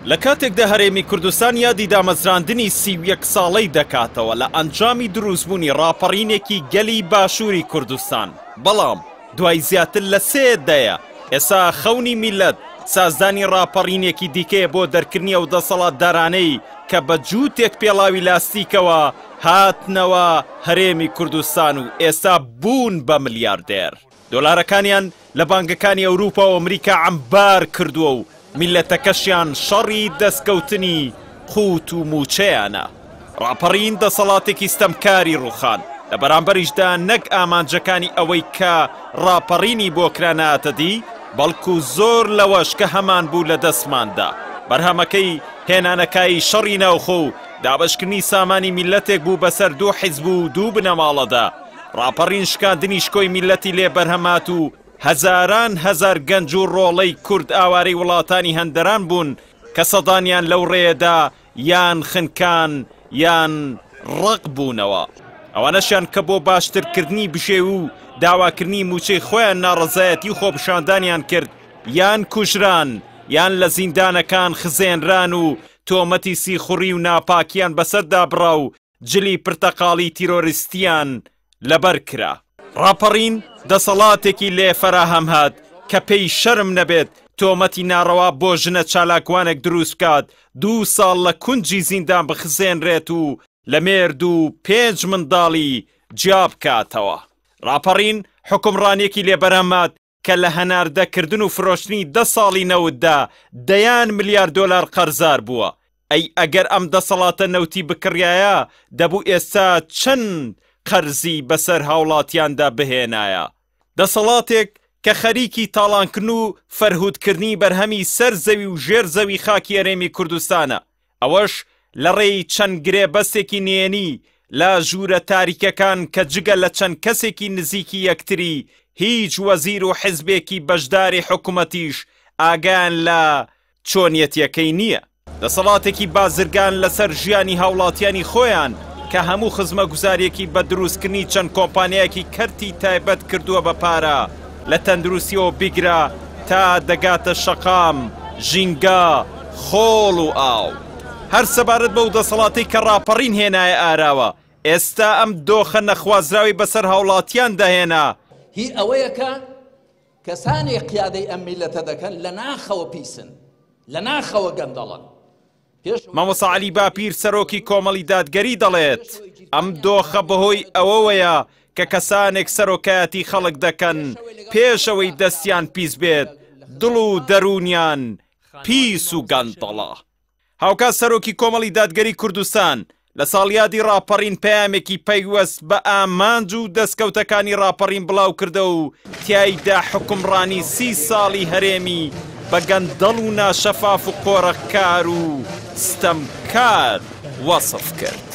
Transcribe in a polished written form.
لە کاتێکدا هەرێمی کوردستان یادی دامەزراندنی 31 ساڵەی دەکاتەوە لە ئەنجامی دروستبوونی ڕاپەڕینێکی گەلی باشووری کوردستان، بەڵام دوای زیاتر لە سێ دەیە ئێستا خەونی میللەت سازدانی ڕاپەڕینێکی دیکەیە بۆ دەرکردنی ئەو دەسەڵاتدارانەی کە بە جووتێک پێڵاوی لاستیکەوە هاتنەوە هەرێمی کوردستان و ئێستا بوون بە ملیاردێر. دۆلارەکانیان لە بانگەکانی ئەوروپا و ئەمریکا عەمبار کردووە و میللەتەکەشیان شەڕی دەستکەوتنی قوت و مووچەیانە. ڕاپەڕین دەسەڵاتێکی ستەمکاری ڕووخان، لە بەرامبەریشدا نەک ئامانجەکانی ئەوەی کە ڕاپەڕینی بۆ کرا نەهاتە دی، بەڵکو زۆر لەوەش کە هەمانبوو لە دەستمان دا. بەرهەمەکەی هێنانەکایی شەڕی ناوخۆ و دابەشکردنی سامانی میللەتێک بوو بەسەر دوو حیزب و دوو بنەماڵەدا. ڕاپەڕین شکاندنی شکۆی میللەتی لێ بەرهەم هات و هەزاران هەزار گەنج و ڕۆڵەی کورد ئاوارەی وڵاتانی هەندەران بوون کە سەدانیان لەو ڕێیەدا یان خنکان یان ڕەق بوونەوە. ئەوانەشیان کە بۆ باشترکردنی بژێوی و داواکردنی مووچەی خۆیان ناڕەزایەتی و خۆپیشاندانیان کرد یان کوژران یان لە زیندانەکان خزێنران و تۆمەتی سیخوڕی و ناپاکیان بەسەردا بڕا و جلی پرتەقاڵی تیرۆریستیان لەبەر کرا. ڕاپەڕین دەسەڵاتێکی لێ فەراهەم هات کە پێی شەرم نەبێت تۆمەتی ناڕەوا بۆ ژنە چالاکوانێک دروست بکات، دوو ساڵ لە کونجی زیندان بخزێنرێت و لە مێرد و پێنج منداڵی جیا بکاتەوە. ڕاپەڕین حوکمڕانیەکی لێ بەرهەم هات کە لە هەناردەکردن و فرۆشتنی دە ساڵی نەوتدا دەیان ملیار دۆلار قەرزار بووە، ئەی ئەگەر ئەم دەسەڵاتە نەوتی بکڕیایە دەبوو ئێستا چەند قەرزی بەسەر هاوڵاتیاندا بهێنایە؟ دەسەڵاتێک کە خەریکی تاڵانکردن و فەرهودکردنی بەرهەمی سەر زەوی و ژێر زەوی خاکی هەرێمی کوردستانە، ئەوەش لە ڕێی چەند گرێبەستێکی نهێنی لە ژوورە تاریکەکان کە جگە لە چەند کەسێکی نزیکی یەکتری هیچ وەزیر و حزبێکی بەشداری حکومەتیش ئاگایان لە چۆنیەتیەکەی نییە. دەسەڵاتێکی بازرگان لەسەر ژیانی هاوڵاتیانی خۆیان کە هەموو خزمەگوزاریەکی بە دروستکردنی چەند کۆمپانیایەکی کەرتی تایبەت کردووە بە پارە، لە تەندروستیەوە بیگرە تا دەگاتە شەقام، ژینگە، خۆڵ و ئاو. هەر سەبارەت بەو دەسەڵاتەی کە ڕاپەڕین هێنایە ئاراوە، ئێستا ئەم دۆخە نەخوازراوەی بەسەر هاوڵاتیاندا هێنا، هی ئەوەیە کە کەسانێک قیادەی ئەم میللەتە دەکەن لە ناخەوە پیسن، لە ناخەوە گەندەڵن. مامۆستا عەلی باپیر سەرۆکی کۆمەڵی دادگەری دەڵێت، ئەم دۆخە بەهۆی ئەوەوەیە کە کەسانێک سەرۆکایەتی خەڵک دەکەن پێش ئەوەی دەستیان پیس بێت دڵ و دەروونیان پیس و گەندەڵە. هاوکات سەرۆکی کۆمەڵی دادگەری کوردستان لە ساڵیادی ڕاپەڕین پەیامێکی پەیوەست بە ئامانج و دەستکەوتەکانی ڕاپەڕین بڵاوکردەوە و تیایدا حوکمڕانی سی ساڵی هەرێمی بە گەندەڵ و ناشەفاف و قۆرخکار و ستەمکار وەسف کرد.